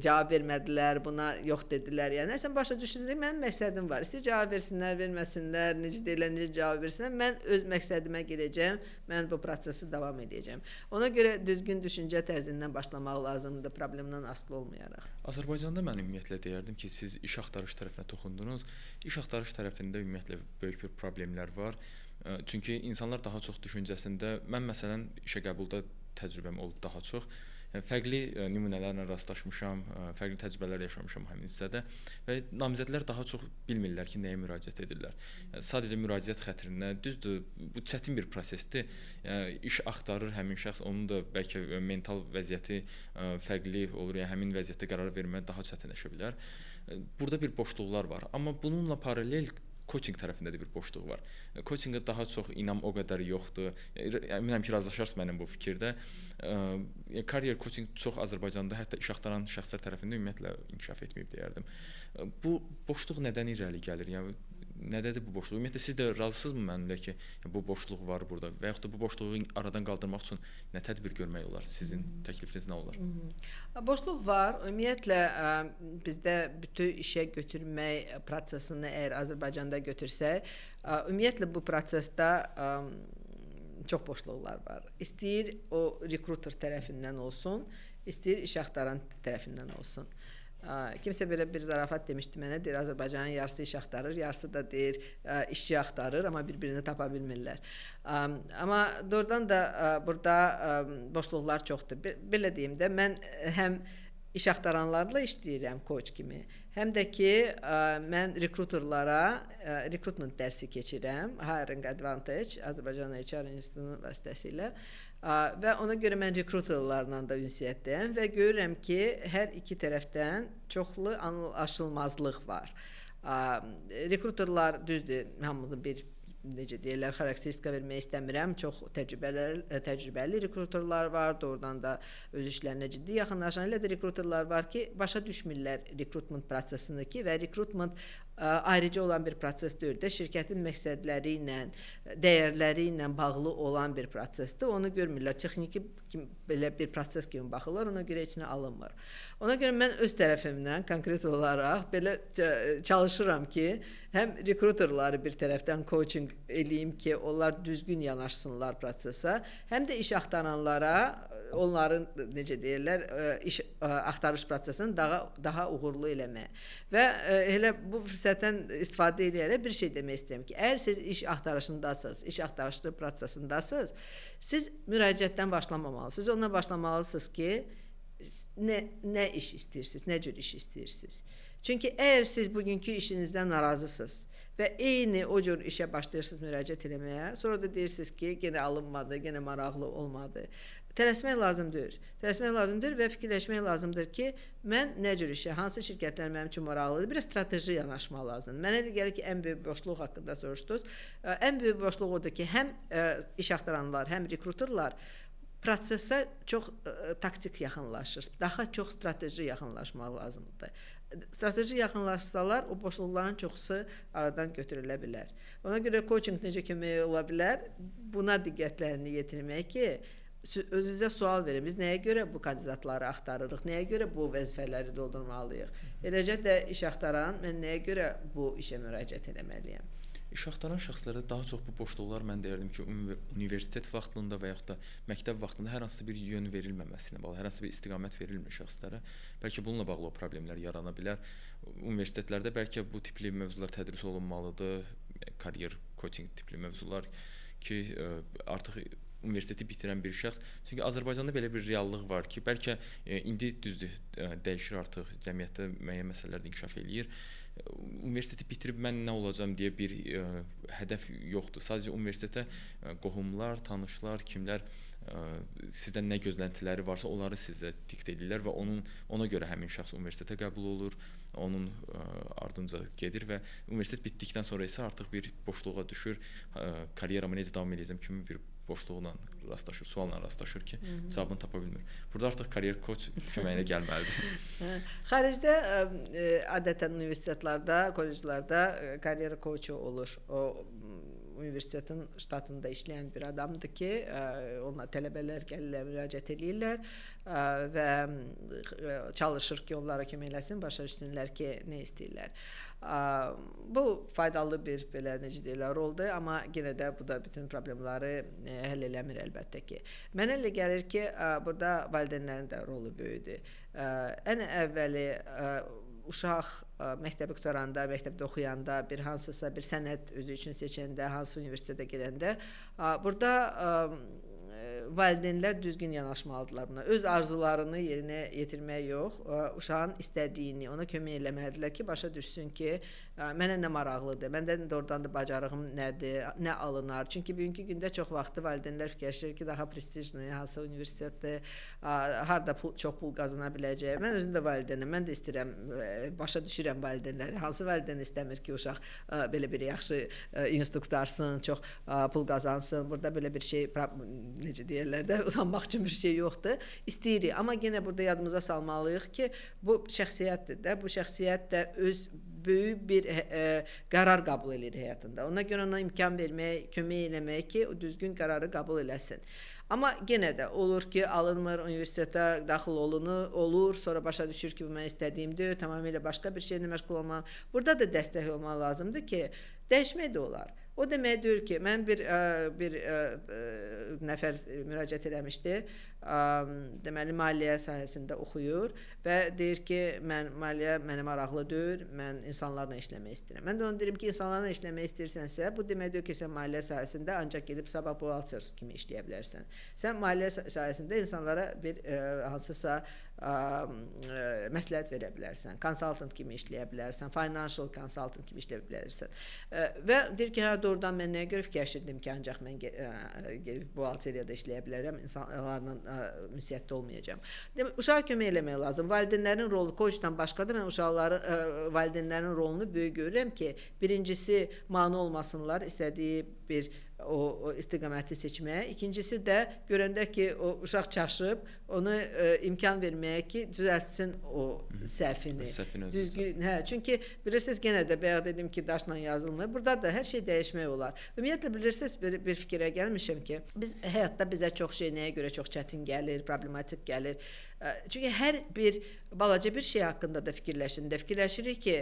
cavab vermədilər, buna yox dedilər. Yəni, sən başa düşürsün ki, mənim məqsədim var. İstəyir cavab versinlər, verməsinlər, necə deyirlər, necə cavab versinlər. Mən öz məqsədimə gedəcəm, mən bu prosesi davam edəcəm. Ona görə düzgün düşüncə tərzindən başlamaq lazımdır, problemdən asılı olmayaraq. Azərbaycanda mən ümumiyyətlə deyərdim ki, siz iş axtarış tərəfinə toxundunuz. İş axtarış tərəfində ümumiyyətlə böyük bir problemlər var. Çünki insanlar daha çox düşüncəsində, mən məsələn işə qəbulda təcrübəm olub daha çox. Yəni, fərqli nümunələrlə rastlaşmışam, fərqli təcrübələr yaşamışam həmin hissədə və namizədlər daha çox bilmirlər ki, nəyə müraciət edirlər. Yəni, sadəcə müraciət xətrinə, düzdür, bu çətin bir prosesdir. Yəni, iş axtarır həmin şəxs, onun da bəlkə mental vəziyyəti fərqli olur, yəni həmin vəziyyətdə qərar vermə daha çətinləşə bilər. Burada bir boşluqlar var, amma bununla paralel coaching tərəfində də bir boşluq var. Coachingə daha çox inam o qədər yoxdur. Əminəm ki, razılaşarsınız mənim bu fikirdə. Kariyer coaching çox Azərbaycanda, hətta iş axtaran şəxslər tərəfində ümumiyyətlə inkişaf etməyib deyərdim. Bu boşluq nədən irəli gəlir? Yəni Nədədir bu boşluq? Ümumiyyətlə siz də razısınızmı mənimlə ki, bu boşluq var burada və yaxud da bu boşluğu aradan qaldırmaq üçün nə tədbir görmək olar? Sizin təklifiniz nə olar? Boşluq var. Ümumiyyətlə bizdə bütün işə götürmək prosesini əgər Azərbaycanda götürsək, ümumiyyətlə bu prosesdə çox boşluqlar var. İstəyir o rekruter tərəfindən olsun, istəyir iş axtaran tərəfindən olsun. Kimsə belə bir zarafat demişdi mənə, deyir Azərbaycanın yarısı iş axtarır, yarısı da deyir işçi axtarır, amma bir-birini tapa bilmirlər. Amma doğrudan da burada boşluqlar çoxdur. Belə deyim də, mən həm iş axtaranlarla işləyirəm coach kimi, həm də ki mən rekruterlara recruitment dərsi keçirəm, Hiring Advantage Azərbaycan HR İnstitutunun vasitəsilə. Və ona görə mən rekruterlarla da ünsiyyətdəyəm və görürəm ki, hər iki tərəfdən çoxlu anlaşılmazlıq var. Rekruterlar düzdür, hamının bir necə deyirlər, xarakteristika vermək istəmirəm. Çox təcrübəli rekruterlar var, doğrudan da öz işlərinə ciddi yaxınlaşan. Elə də rekruterlar var ki, başa düşmürlər recruitment prosesini ki və recruitment ayrıca olan bir proses deyil də, şirkətin məqsədləri ilə, dəyərləri ilə bağlı olan bir prosesdir. Onu görmürlər. Texniki kimi, belə bir proses kimi baxırlar, ona görə heç nə alınmır. Ona görə mən öz tərəfimdən konkret olaraq belə çalışıram ki, həm rekruterları bir tərəfdən coaching eləyim ki, onlar düzgün yanaşsınlar prosesə, həm də iş axtaranlara onların necə deyirlər, iş axtarış prosesini daha uğurlu eləməyə. Və elə bu fürsətdən istifadə eləyərək bir şey demək istəyirəm ki, əgər siz iş axtarışındasınız, iş axtarışı prosesindasınız, siz müraciətdən başlamamalısınız. Ondan başlamalısınız ki, nə iş istəyirsiniz, nə cür iş istəyirsiniz. Çünki əgər siz bugünkü işinizdən narazısınız və eyni o cür işə başlayırsınız müraciət eləməyə, sonra da deyirsiniz ki, yenə alınmadı, yenə maraqlı olmadı. Tələsmək lazımdır. Tələsmək lazımdır və fikirləşmək lazımdır ki, mən nə cür işə, hansı şirkətlər mənim üçün maraqlıdır, biraz strateji yanaşma lazımdır. Mənə elə gəlir ki, ən böyük boşluq haqqında soruşdunuz. Ən böyük boşluq odur ki, həm iş axtaranlar, həm rekruterlar prosesə çox taktik yaxınlaşır. Daha çox strateji yaxınlaşmaq lazımdır. Strateji yaxınlaşsalar, o boşluqların çoxusu aradan götürülə bilər. Ona görə coaching necə kömək ola bilər? Buna diqqətlərini yetirmək ki, özünüzə sual verin. Biz nəyə görə bu kandidatları axtarırıq? Nəyə görə bu vəzifələri doldurmalıyıq? Eləcə də iş axtaran, mən nəyə görə bu işə müraciət eləməliyəm? İş axtaran şəxslərdə daha çox bu boşluqlar, mən deyərdim ki, universitet vaxtında və yaxud da məktəb vaxtında hər hansı bir yön verilməməsi ilə bağlı, hər hansı bir istiqamət verilmir şəxslərə. Bəlkə bununla bağlı o problemlər yarana bilər. Universitetlərdə bəlkə bu tipli mövzular tədris olunmalıdır, karyer coaching tipli mövzular ki, artıq universiteti bitirən bir şəxs. Çünki Azərbaycanda belə bir reallıq var ki, bəlkə indi düzdür, dəyişir artıq, cəmiyyətdə müəyyən məsələlər də inkişaf eləyir. Universiteti bitirib mən nə olacam deyə bir hədəf yoxdur. Sadəcə universitetə qohumlar, tanışlar, kimlər sizdən nə gözləntiləri varsa onları sizə diktə edirlər və ona görə həmin şəxs universitetə qəbul olur, onun ardınca gedir və universitet bitdikdən sonra isə artıq bir boşluğa düşür, karyeramı necə davam edəcəm kimi bir boşluqla rastlaşır, sualla rastlaşır ki, cavabını tapa bilmir. Burada artıq karyer koç köməyinə gəlməlidir. Xaricdə adətən universitetlərdə, kolleclərdə karyer koçu olur. O universitetin ştatında işləyən bir adamdır ki, onunla tələbələr gəlirlər, müraciət eləyirlər və çalışır ki, onlara kömək eləsin, başa düşsünlər ki, nə istəyirlər. Bu faydalı bir belə necə deyirlər roldur, amma yenə də bu da bütün problemləri həll eləmir əlbəttə ki. Mənə elə gəlir ki, burada valideynlərin də rolu böyükdür. Ən əvvəli uşaq məktəbi qurtaranda, məktəbdə oxuyanda, bir hansısa bir sənəd özü üçün seçəndə, hansı universitetə girəndə, burada valideynlər düzgün yanaşmalıdırlar buna. Öz arzularını yerinə yetirmək yox, uşağın istədiyini, ona kömək eləməlidirlər ki, başa düşsün ki, mənə nə maraqlıdır, məndən doğrudan da bacarığım nədir, nə alınar. Çünki bugünkü gündə çox vaxtı valideynlər fikirləşir ki, daha prestijli, hansı universitetdir, harda çox pul qazana biləcək. Mən özüm də valideynəm, mən də istəyirəm, başa düşürəm valideynləri. Hansı valideyn istəmir ki, uşaq belə bir yaxşı institut qurtarsın, çox pul qazansın. Burada belə bir şey, necə deyirlər də, utanmaq üçün bir şey yoxdur. İstəyirik, amma yenə burada yadımıza salmalıyıq ki, bu şəxsiyyətdir də, bu şəxsiyyət də öz böyük bir qərar qəbul eləyir həyatında. Ona görə ona imkan vermək, kömək eləmək ki, o düzgün qərarı qəbul eləsin. Amma yenə də olur ki, alınmır, universitetə daxil olur, sonra başa düşür ki, bu mən istədiyimdir, tamamilə başqa bir şeylə məşğul olmalıyam. Burada da dəstək olmaq lazımdır ki, dəyişmək də olar. O demək deyir ki, mən bir nəfər müraciət eləmişdi, deməli maliyyə sahəsində oxuyur və deyir ki, mən maliyyə mənə maraqlı deyil, mən insanlarla işləmək istəyirəm. Mən də onu deyirəm ki, insanlarla işləmək istəyirsənsə, bu demək deyil ki, sən maliyyə sahəsində ancaq gedib sabah buğalter kimi işləyə bilərsən. Sən maliyyə sahəsində insanlara bir hansısa məsləhət verə bilərsən, consultant kimi işləyə bilərsən, financial consultant kimi işləyə bilərsən. Və deyir ki, hə, doğrudan mən nəyə görə fikirləşirdim ki, ancaq mən gedib buğalteriyada işləyə bilərəm, insanlarla ünsiyyətdə olmayacağam. Demək, uşağa kömək eləmək lazım. Valideynlərin rolu coachdan başqa da mən uşaqları, valideynlərin rolunu böyük görürəm ki, birincisi mane olmasınlar istədiyi bir o istiqaməti seçməyə. İkincisi də görəndə ki, o uşaq çaşıb, onu imkan verməyə ki, düzəltsin o səhvini. Düzgün, hə, çünki bilirsiniz, yenə də bayaq dedim ki, daşla yazılmır. Burada da hər şey dəyişmək olar. Ümumiyyətlə bilirsiniz, bir fikrə gəlmişəm ki, biz həyatda bizə çox şey nəyə görə çox çətin gəlir, problematik gəlir. Çünki hər bir balaca bir şey haqqında da fikirləşəndə fikirləşirik ki,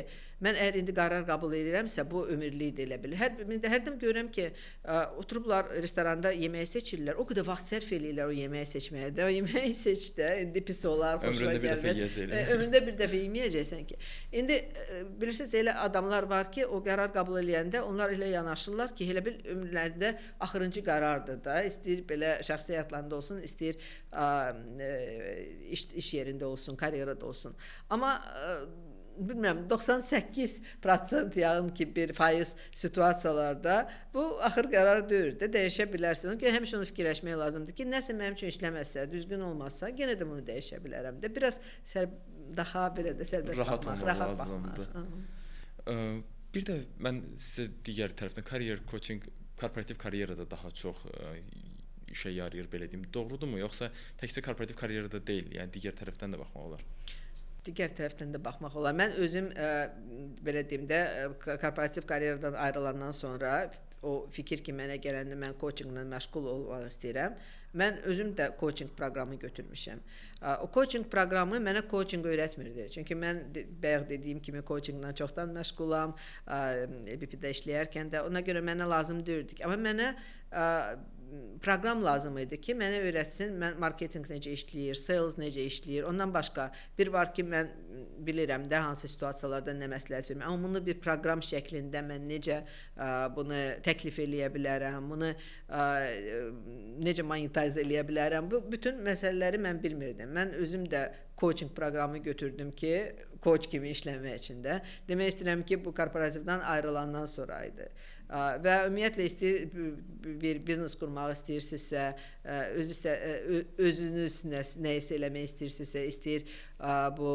mən əgər indi qərar qəbul edirəmsə, bu ömürlükdir elə bil. Hərdən görürəm ki, oturublar restoranda yeməyi seçirlər. O qədər vaxt sərf eləyirlər o yeməyi seçməyə də. O yeməyi seç də, indi pis olar, xoşuna gəlməz. Ömründə bir dəfə yeməyəcəksən ki. İndi bilirsiniz, elə adamlar var ki, o qərar qəbul eləyəndə onlar elə yanaşırlar ki, elə bil ömürlərində axırıncı qərardır da. İstəyir belə şəxsi həyatlarında olsun, istəyir iş yerində olsun, karyerada olsun. Amma bilmirəm, 98% yəqin ki, bir faiz situasiyalarda bu axır qərar deyil də, dəyişə bilərsin. Ona görə həmişə onu fikirləşmək lazımdır ki, nəsə mənim üçün işləməsə, düzgün olmazsa, yenə də bunu dəyişə bilərəm də. Biraz daha belə də sərbəst rahat baxmaq, olmaq rahat lazımdır. Baxmaq. Bir də mən sizə digər tərəfdən kariyer coaching, korporativ karyerada daha çox işə yarayır, belə deyim. Doğrudurmu? Yoxsa təkcə korporativ karyerada deyil, yəni digər tərəfdən də baxmaq olar? Digər tərəfdən də baxmaq olar. Mən özüm belə deyim də, korporativ karyeradan ayrılandan sonra o fikir ki, mənə gələndə mən coachinqla məşğul olmaq istəyirəm. Mən özüm də coaching proqramı götürmüşəm. O coaching proqramı mənə coaching öyrətmirdi. Çünki mən bayaq dediyim kimi coachinqla çoxdan məşğulam, EBP-də işləyərkən də, ona görə mənə lazım deyildi. Amma mənə proqram lazım idi ki, mənə öyrətsin, mən marketinq necə işləyir, sales necə işləyir. Ondan başqa bir var ki, mən bilirəm də hansı situasiyalarda nə məsləhət verməm. Amma bunu bir proqram şəklində mən necə bunu təklif eləyə bilərəm, bunu necə monetize eləyə bilərəm. Bu bütün məsələləri mən bilmirdim. Mən özüm də coaching proqramı götürdüm ki, coach kimi işləmək üçün də. Demək istəyirəm ki, bu korporativdən ayrılandan sonra idi. Və ümumiyyətlə istəyir bir biznes qurmaq istəyirsinizsə, özünüz nəyisə eləmək istəyirsinizsə, istəyir bu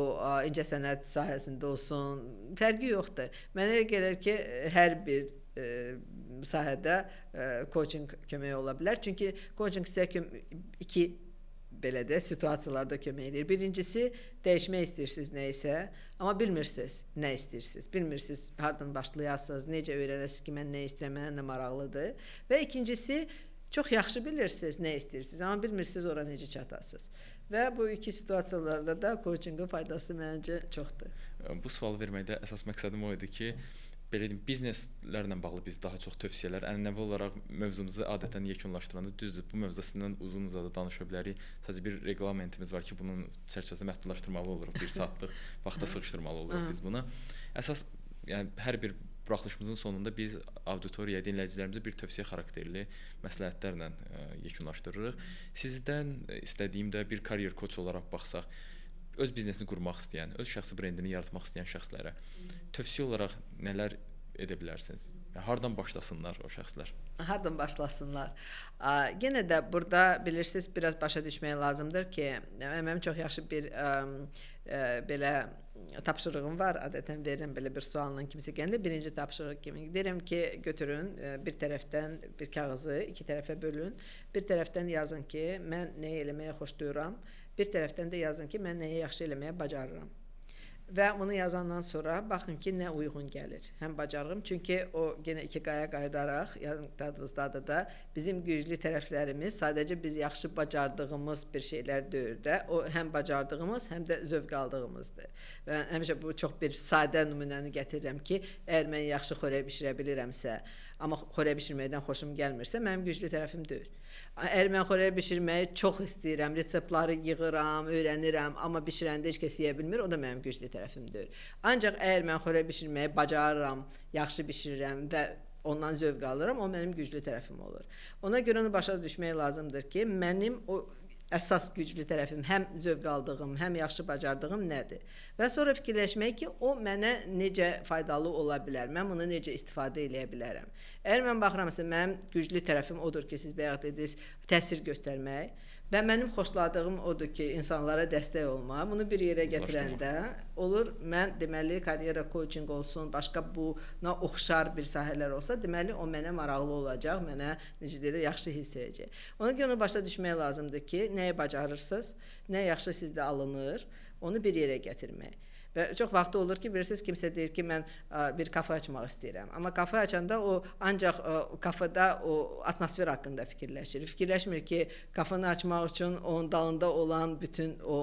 incəsənət sahəsində olsun, fərqi yoxdur. Mənə elə gəlir ki, hər bir sahədə coaching kömək ola bilər. Çünki coaching sizə iki belə də situasiyalarda kömək eləyir. Birincisi, dəyişmək istəyirsiniz nəyisə, amma bilmirsiniz nə istəyirsiniz. Bilmirsiniz hardan başlayasınız, necə öyrənəsiniz ki, mən nə istəyirəm, mənə nə maraqlıdır. Və ikincisi, çox yaxşı bilirsiniz nə istəyirsiniz, amma bilmirsiniz ora necə çatasınız. Və bu iki situasiyalarda da coachinqin faydası məncə çoxdur. Bu sualı verməkdə əsas məqsədim o idi ki, belə deyim, bizneslərlə bağlı biz daha çox tövsiyələr, ənənəvi olaraq mövzumuzu adətən yekunlaşdıranda, düzdür, bu mövzuda sizinlə uzun-uzadı danışa bilərik. Sadəcə bir reqlamentimiz var ki, bunun çərçivəsində məhdudlaşdırmalı oluruq, bir saatlıq vaxta sığışdırmalı oluruq biz bunu. Əsas, yəni hər bir buraxılışımızın sonunda biz auditoriyaya, dinləyicilərimizə bir tövsiyə xarakterli məsləhətlərlə yekunlaşdırırıq. Sizdən istədiyim də bir kariyer koç olaraq baxsaq, öz biznesini qurmaq istəyən, öz şəxsi brendini yaratmaq istəyən şəxslərə tövsiyə olaraq nələr edə bilərsiniz? Yəni, hardan başlasınlar o şəxslər? Hardan başlasınlar? Yenə də burada bilirsiniz, biraz başa düşmək lazımdır ki, mənim çox yaxşı bir belə tapşırığım var. Adətən verirəm belə bir sualla kimsə gələndə birinci tapşırıq kimi. Deyirəm ki, götürün bir tərəfdən bir kağızı iki tərəfə bölün. Bir tərəfdən yazın ki, mən nəyi eləməyə xoşlayıram. Bir tərəfdən də yazın ki, mən nəyi yaxşı eləməyə bacarıram. Və bunu yazandan sonra baxın ki, nə uyğun gəlir. Həm bacarığım, çünki o yenə iki qaya qayıdaraq, yadınızdadır da, bizim güclü tərəflərimiz sadəcə biz yaxşı bacardığımız bir şeylər deyil də, o həm bacardığımız, həm də zövq aldığımızdır. Və həmişə bu çox bir sadə nümunəni gətirirəm ki, əgər mən yaxşı xörək bişirə bilirəmsə, amma xörək bişirməkdən xoşum gəlmirsə, mənim güclü tərəfim deyil. Əgər mən xörək bişirməyi çox istəyirəm, reseptləri yığıram, öyrənirəm, amma bişirəndə heç kəs yeyə bilmir, o da mənim güclü tərəfim deyil. Ancaq əgər mən xörək bişirməyi bacarıram, yaxşı bişirirəm və ondan zövq alıram, o mənim güclü tərəfim olur. Ona görə onu başa düşmək lazımdır ki, mənim o əsas güclü tərəfim, həm zövq aldığım, həm yaxşı bacardığım nədir? Və sonra fikirləşmək ki, o mənə necə faydalı ola bilər, mən bunu necə istifadə eləyə bilərəm. Əgər mən baxıramsa, mənim güclü tərəfim odur ki, siz bayaq dediniz, təsir göstərmək və mənim xoşladığım odur ki, insanlara dəstək olmaq. Bunu bir yerə gətirəndə olur, mən deməli karyera coaching olsun, başqa buna oxşar bir sahələr olsa, deməli o mənə maraqlı olacaq, mənə necə deyirlər, yaxşı hiss edəcək. Ona görə onu başa düşmək lazımdır ki, nəyi bacarırsınız, nə yaxşı sizdə alınır, onu bir yerə gətirmək. Və çox vaxtı olur ki, bilirsiniz, kimsə deyir ki, mən bir kafe açmaq istəyirəm. Amma kafe açanda o ancaq kafeda o atmosfer haqqında fikirləşir. Fikirləşmir ki, kafeni açmaq üçün onun dalında olan bütün o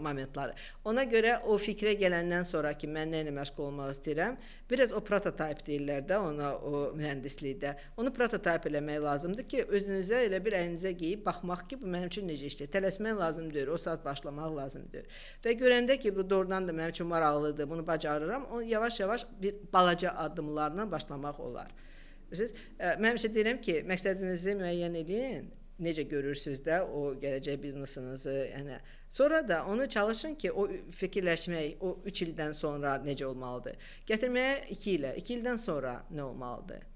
momentları. Ona görə o fikrə gələndən sonra ki, mən nə ilə məşğul olmaq istəyirəm, biraz o prototip deyirlər də ona o mühəndislikdə. Onu prototip eləmək lazımdır ki, özünüzə elə bir əlinizə geyib baxmaq ki, bu mənim üçün necə işləyir. Tələsmək lazım deyil, o saat başlamaq lazım deyil. Və görəndə ki, bu doğrudan da mənim üçün maraqlıdır, bunu bacarıram, o yavaş-yavaş bir balaca addımlarla başlamaq olar. Bilirsiniz, mən həmişə deyirəm ki, məqsədinizi müəyyən eləyin, necə görürsünüz də o gələcək biznesinizi, yəni sonra da onu çalışın ki, o fikirləşmək o 3 ildən sonra necə olmalıdır. Gətirməyə 2 ilə, 2 ildən sonra nə olmalıdır?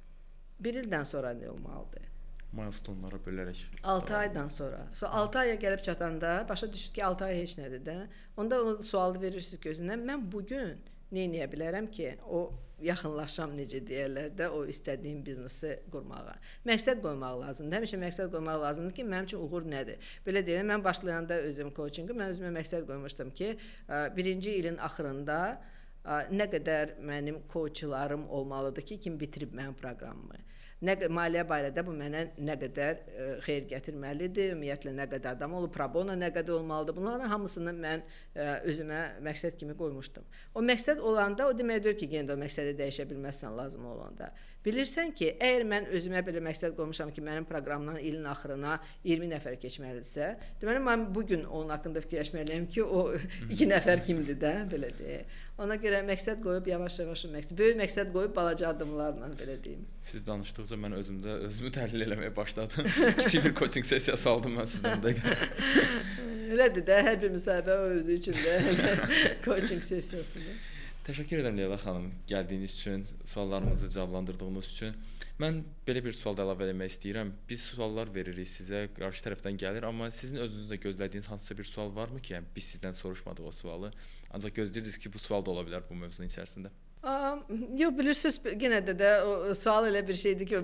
1 ildən sonra nə olmalıdır? Milestone-lara bölərək. 6 aydan sonra. So 6 aya gəlib çatanda başa düşür ki, 6 ay heç nədir də. Onda o sualı verirsiniz gözündən. Mən bu gün nə edə bilərəm ki, o yaxınlaşam necə deyirlər də o istədiyim biznesi qurmağa. Məqsəd qoymaq lazımdır. Həmişə məqsəd qoymaq lazımdır ki, mənim üçün uğur nədir? Belə deyək, mən başlayanda özüm coachinqi, mən özümə məqsəd qoymuşdum ki, birinci ilin axırında nə qədər mənim coachlarım olmalıdır ki, kim bitirib mənim proqramımı. Nə maliyyə barədə bu mənə nə qədər xeyir gətirməlidir, ümumiyyətlə nə qədər adam olub, pro bono nə qədər olmalıdır. Bunların hamısını mən özümə məqsəd kimi qoymuşdum. O məqsəd olanda o deməkdir ki, yenə də o məqsədi dəyişə bilməzsən lazım olanda. Bilirsən ki, əgər mən özümə belə məqsəd qoymuşam ki, mənim proqramdan ilin axırına 20 nəfər keçməlidirsə, deməli mən bu gün onun haqqında fikirləşməliyəm ki, o 2 nəfər kimdir də, belə deyək. Ona görə məqsəd qoyub yavaş-yavaş məqsəd, böyük məqsəd qoyub balaca addımlarla belə deyim. Siz danışdıqca mən özümdə özümü təhlil eləməyə başladım. Kiçik bir coaching sessiyası aldım mən sizdən də. Elədir də, hər bir müsahibə özü üçün də coaching sessiyasıdır. Təşəkkür edirəm Leyla xanım gəldiyiniz üçün, suallarımızı cavablandırdığınız üçün. Mən belə bir sual da əlavə eləmək istəyirəm. Biz suallar veririk sizə, qarşı tərəfdən gəlir, amma sizin özünüzdə gözlədiyiniz hansısa bir sual varmı ki, yəni biz sizdən soruşmadıq o sualı, ancaq gözləyirdiniz ki, bu sual da ola bilər bu mövzunun içərisində? Yox, bilirsiniz, yenə də o sual elə bir şeydir ki,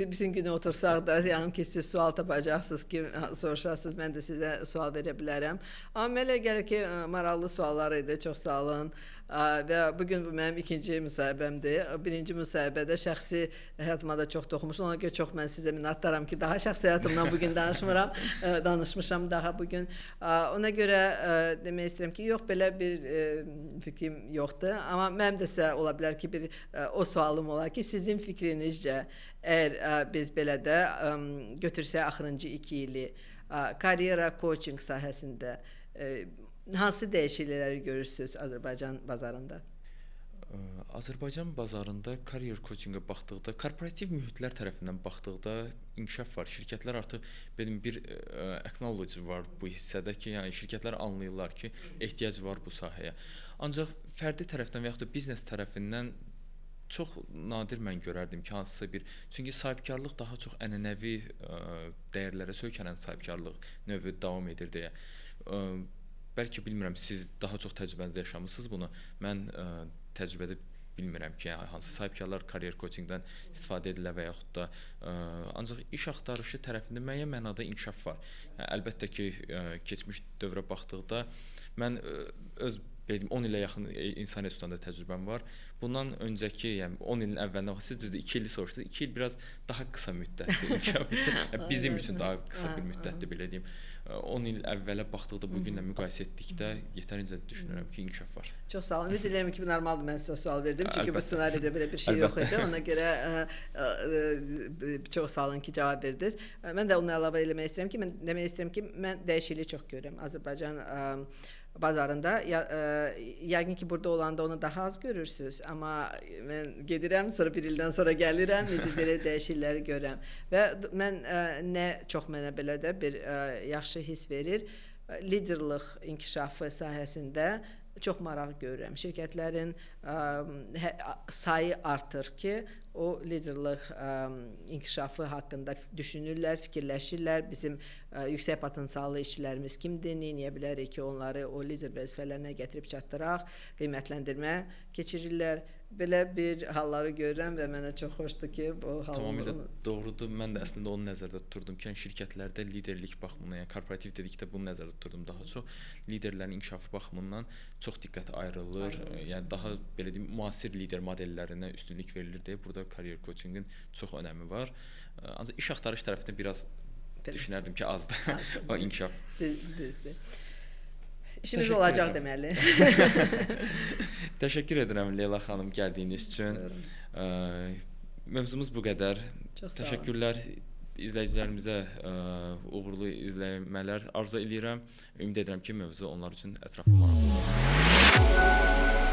bütün günü otursaq da, yəni ki, siz sual tapacaqsınız ki, soruşarsınız, mən də sizə sual verə bilərəm. Amma mənə elə gəlir ki, maraqlı suallar idi, çox sağ olun. Və bugün bu mənim ikinci müsahibəmdir. Birinci müsahibədə şəxsi həyatıma da çox toxunmuşum. Ona görə çox mən sizə minnətdaram ki, daha şəxsi həyatımdan bugün danışmıram, danışmışam daha bugün. Ona görə demək istəyirəm ki, yox, belə bir fikrim yoxdur. Amma mənim də sizə ola bilər ki, bir o sualım olar ki, sizin fikrinizcə əgər biz belə də götürsək axırıncı 2 ili karyera coaching sahəsində hansı dəyişiklikləri görürsünüz Azərbaycan bazarında? Azərbaycan bazarında kariyer coachinqə baxdıqda, korporativ mühitlər tərəfindən baxdıqda inkişaf var. Şirkətlər artıq benim bir acknowledge var bu hissədə ki, yəni şirkətlər anlayırlar ki, ehtiyac var bu sahəyə. Ancaq fərdi tərəfdən və yaxud da biznes tərəfindən çox nadir mən görərdim ki, hansısa bir, çünki sahibkarlıq daha çox ənənəvi dəyərlərə söykənən sahibkarlıq növü davam edir deyə. Bəlkə bilmirəm, siz daha çox təcrübənizdə yaşamısınız bunu. Mən təcrübədə bilmirəm ki, yəni hansı sahibkarlar karyer coachingdən istifadə edirlər və yaxud da ancaq iş axtarışı tərəfində müəyyən mənada inkişaf var. Yəni, əlbəttə ki, keçmiş dövrə baxdıqda mən öz belə deyim 10 ilə yaxın insan resurslarında təcrübəm var. Bundan öncəki, yəni 10 ilin əvvəlinə bax, siz düzdür 2 ili soruşdunuz. 2 il biraz daha qısa müddətdir inkişaf üçün. Yəni, bizim üçün daha qısa bir müddətdir belə deyim. 10 il əvvələ baxdıqda bu günlə müqayisə etdikdə yetərincə düşünürəm ki, inkişaf var. Çox sağ olun. Ümid edirəm ki, bu normaldır. Mən sizə sual verdim. Çünki bu ssenaridə belə bir şey yox idi. Ona görə çox sağ olun ki, cavab verdiniz. Mən də onu əlavə eləmək istəyirəm ki, mən demək istəyirəm ki, mən dəyişikliyi çox görürəm. Azərbaycan bazarında yəqin ki, burada olanda onu daha az görürsüz, amma mən gedirəm, sonra bir ildən sonra gəlirəm, necə belə dəyişiklikləri görürəm. Və mən nə çox mənə belə də bir yaxşı hiss verir, liderlik inkişafı sahəsində çox maraq görürəm. Şirkətlərin sayı artır ki, o liderlik inkişafı haqqında düşünürlər, fikirləşirlər. Bizim yüksək potensiallı işçilərimiz kimdir, nə edə bilərik ki, onları o lider vəzifələrinə gətirib çatdıraq, qiymətləndirmə keçirirlər. Belə bir halları görürəm və mənə çox xoşdur ki, bu hal tamamilə doğrudur. Mən də əslində onu nəzərdə tuturdum ki, yəni şirkətlərdə liderlik baxımından, yəni korporativ dedikdə bunu nəzərdə tuturdum daha çox. Liderlərin inkişafı baxımından çox diqqət ayrılır. Yəni daha belə deyim, müasir lider modellərinə üstünlük verilir deyə burada karyer coachingin çox önəmi var. Ancaq iş axtarış tərəfində biraz düşünərdim ki, azdır o inkişaf. Düzdür. İşimiz olacaq deməli. Təşəkkür edirəm Leyla xanım gəldiyiniz üçün. Mövzumuz bu qədər. Çox sağ olun. Təşəkkürlər izləyicilərimizə, uğurlu izləmələr arzu eləyirəm. Ümid edirəm ki, mövzu onlar üçün ətraflı maraqlı olar.